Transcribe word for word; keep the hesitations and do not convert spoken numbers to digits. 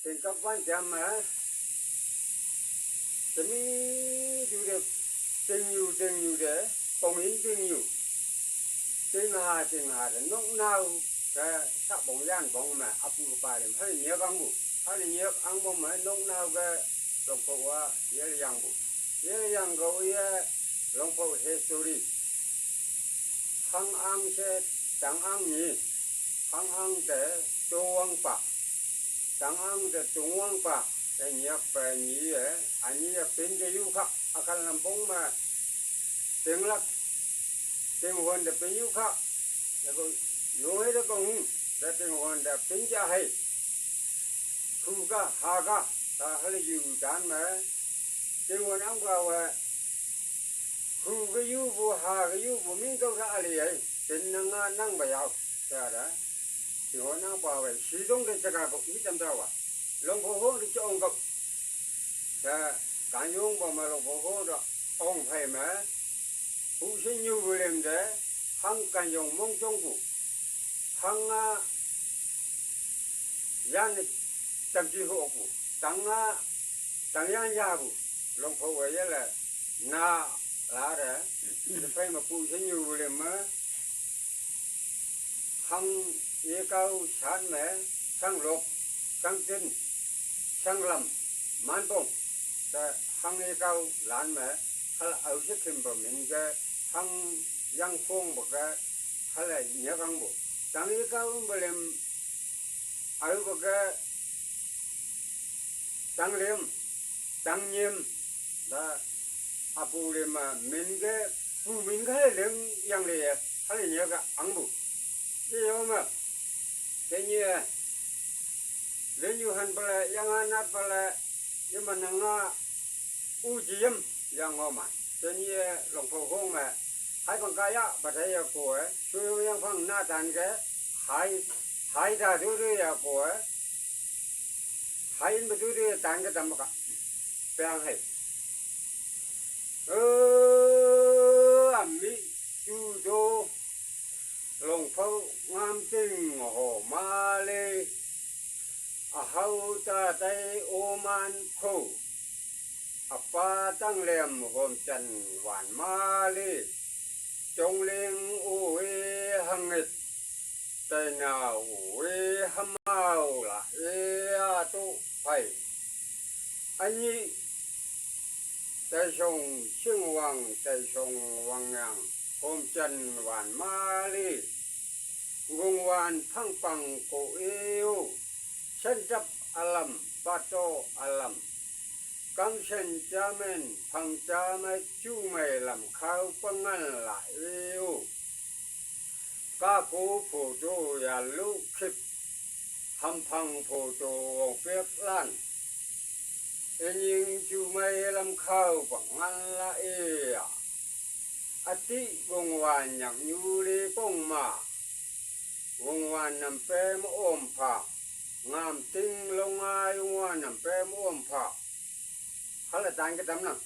เป๋นกับวันแจ่มมา จะมีอยู่เด้อ เต็งอยู่ เต็งอยู่เด้อ ป๋องหินเต็งอยู่ เต็งห้า เต็งห้า แต่นกนาว ก็สะป๋องย่านป๋องมา อาปูอาปาเลย เฮาเหยียบอั้งบุ เฮาเหยียบอั้งบ่มา นกนาวก็หลวงพ่อว่า เยียะหรือยังบุ เยียะหรือยังก็เยียะ หลวงพ่อเฮสโตรี หังอั้งเส ตังอั้งหนี หังอั้งแต่โตวังป่า ตังอั้งแต่ตรงวังป่า แต่เหยียบไปหนีเอ๋ อันนี้เป๋นจะอยู่ค่ะ อาการลำปงมา เต็งหลัก เต็งหวนแต่เป๋นอยู่ค่ะ แล้วก็อยู่ให้ได้ก็หึง แต่เต็งหวนแต่เป๋นจะให้ คือก็หาก็ ถ้าให้อยู่จานมา เต็งหวนอั้งกว่าว่า คือก็อยู่บ่ หาก็อยู่บ่ มีเก้าท่าอะไร เป๋นนังงานังบ่ยาว ใช่ไหม เต็งหวนอั้งกว่าว่า สีตรงเดชกาก็อีจำเจ้าว่า หลวงพ่อโหติจะองค์กับ แต่การยงบ่มาหลวงพ่อโหดอก องค์ไผมา ผู้ชินอยู่บริมแต่ หังการยงมงจงผู้ หังอา ย่านจำจีหัวผู้ ตังอา ตังย่านยาผู้ หลวงพ่อว่าเยียะแหละ นาลาแต่ จะไผมาผู้ชินอยู่บริมมา หังเอเก้าชาดแหม สังหลบ สังติน สังลำ มานปง แต่หังเอเก้าหลานแหม หันละเอาเสียเข็มบ่เหม็นแก หังยังคงบ่แก หันละเหยียบอั้งบุ ตังเอเก้าบ่เหล็ม เอาบ่แก ตังเหล็ม ตังเยี่ยม แต่อาปูเหล็มมาเหม็นแก ปูเหม็นแกเหล็มอย่างเดียว หันละเหยียบอั้งบุ เยียะมา แต่เนี่ย เรียนอยู่หันไปแล ยังอานัดไปแล ยังมานังงา อู้เจียม ยังงอมา แต่เนี่ย หลวงพ่อโหงแม่ หายปังกายะ บัดไทยกลัว ช่วยยังพังหน้าตานแก หาย หายตาดูด้วยยากลัว หายอินไปดูด้วยตานก็ตำกะ แปลงให้ เออ อัมมิจูโด หลวงพ่องามติ่งโหมาเลย อาเฮาตาไตโอมานโค อาปาตั้งแหลมโหมจันทร์หวานมาเลย จงเล็งโอเอหังเอ็ด ไตนาโอเอหำเมาละเออาตุไพ อันนี้ ไตชงเชียงวัง ไตชงวังยาง โหมจันทร์หวานมาลี วงวานพังปังโกเอว สันจับอาลัม ปาโตอาลัม กังเซนจาเมน พังจาไมจูไมลำขาวปังงันละเอว กาโกโผโตยาลุคลิป หำพังโผโตวงเปียกล้าน เอ็นยิงจูไมลำขาวปังงันละเออะ อติวงวานหยักยูรีป้องมา วงวานนำแปมอ้อมผา งามติงลงอายวงวานนำแปมอ้อมผา หันละตานก็ตำนัง